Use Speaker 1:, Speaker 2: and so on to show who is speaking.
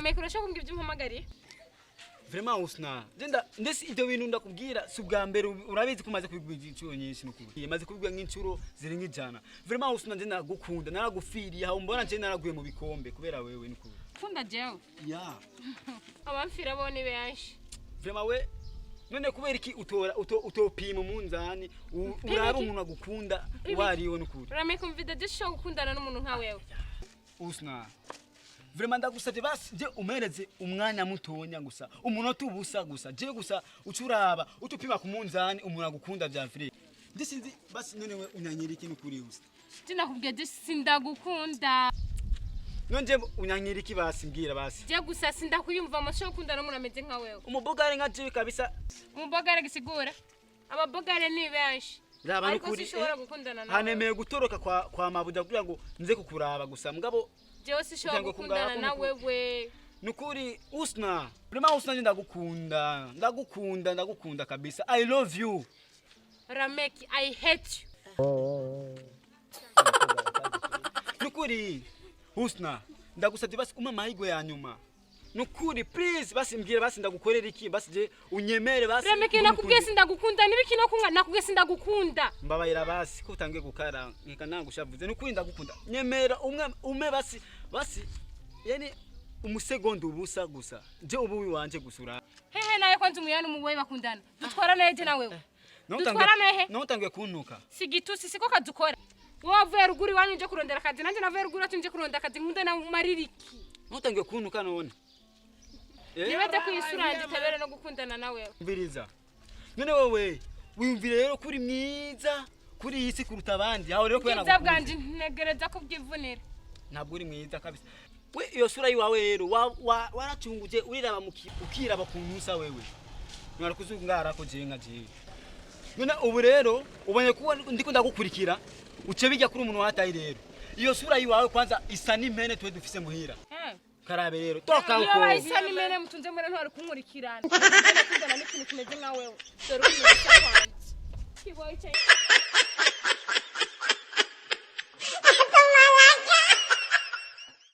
Speaker 1: Rameka, urashobora kumbwira ibyo umpamagariye?
Speaker 2: Vraiment Usna, genda ndetse ibyo bintu ndakubwira si ubwa mbere. Urabizi ko umaze kubibwira inshuro nyinshi, nukuri maze kubibwira nk'inshuro zirenga 100. Vraiment Usna, nje nagukunda, naragufiriye aho mbona nje naraguye mu bikombe kubera wewe, nukuri.
Speaker 1: Kunda jewe?
Speaker 2: Ya.
Speaker 1: Abamfira bo ni benshi.
Speaker 2: Vraiment we, none kubera iki utora utopima umunzani urabe
Speaker 1: iki?
Speaker 2: Umuntu agukunda
Speaker 1: Pima
Speaker 2: uwo ariwe, nukuri.
Speaker 1: Rameka, umvida dushobora gukundana n'umuntu nka wewe.
Speaker 2: Usna, vraiment ndagusabye, basi je umereze umwanya mutonya gusa, umunota ubusa gusa, je gusa ucuraba utupima ku munzani umuntu agukunda vya vrai. Nje sinzi basi, none we unyanyira iki, nukuri Usna?
Speaker 1: Je nakubwiye, je sindagukunda.
Speaker 2: None je unyanyira iki basi? Mbwira basi.
Speaker 1: Je gusa sindakuyumvamo, nshobora gukundana n'umuntu ameze nka wewe.
Speaker 2: Umubogare nka jewe kabisa.
Speaker 1: Umubogare gisigura ababogare ni benshi.
Speaker 2: Raba,
Speaker 1: ariko
Speaker 2: nukuri,
Speaker 1: sinshobora gukundana nawe.
Speaker 2: Hanemeye gutoroka kwa mabuja kugira ngo nze kukuraba gusa, mugabo
Speaker 1: Jewe sinshobora
Speaker 2: kugira ngo
Speaker 1: gukundana
Speaker 2: kungara
Speaker 1: na wewe.
Speaker 2: Nukuri Usna, vraiment Usna, nje ndagukunda, ndagukunda, ndagukunda kabisa. I love you.
Speaker 1: Rameki, I hate you.
Speaker 2: Nukuri Husna, ndagusabye basi umpa amahirwe ya nyuma, nukuri please. Basi mbwira basi ndagukorera iki basi, je unyemere basi.
Speaker 1: Rameki, nakubwiye sindagukunda. Nibiki no kunga? Nakubwiye sindagukunda.
Speaker 2: Mbabayira basi ko utangiye gukara nkeka nagushavuze. Nukuri ndagukunda, nyemera umwe ume basi, basi yani umusegonda ubusa gusa, je ubu wanje gusura.
Speaker 1: Hehe naye kwanza umuyani umuboyi bakundana dutwara naye je na wewe dutwara nahe?
Speaker 2: Nawe utangiye kuntuka.
Speaker 1: Si gitusi, siko kazukora. Wowe wavuye ruguru iwanyu nje kurondera akazi, nanjye navuye ruguru iwacu nje kurondera akazi. Nkunda na maririki.
Speaker 2: Nawe utangiye kuntuka none. Eh?
Speaker 1: Nibaze ko iyi sura yanjye itabera no gukundana na wewe.
Speaker 2: Mbiriza, none wowe wiyumvire rero kuri mwiza kuri iyi si kuruta abandi aho rero kubera
Speaker 1: Ubwiza
Speaker 2: nagukunze.
Speaker 1: bwanje ntegereza kubwivunira.
Speaker 2: Ntabwo uri mwiza kabisa we. Iyo sura yiwawe rero waracunguje uriraba ukiraba ku ntusa wewe mwarakuzungara ko je nka jewe. None ubu rero ubonye ko ndiko ndagukurikira, uce bijya kuri umuntu wataye. Rero iyo sura yiwawe kwanza isa n'impene twe dufise muhira. Karabe rero, toka
Speaker 1: Iyo
Speaker 2: uko.
Speaker 1: bahisa n'imene mutunze muri ntwari kunkurikirana gukundana n'ikintu kimeze nka wewe. Dore uko umeze kwanjye. Kiboyi.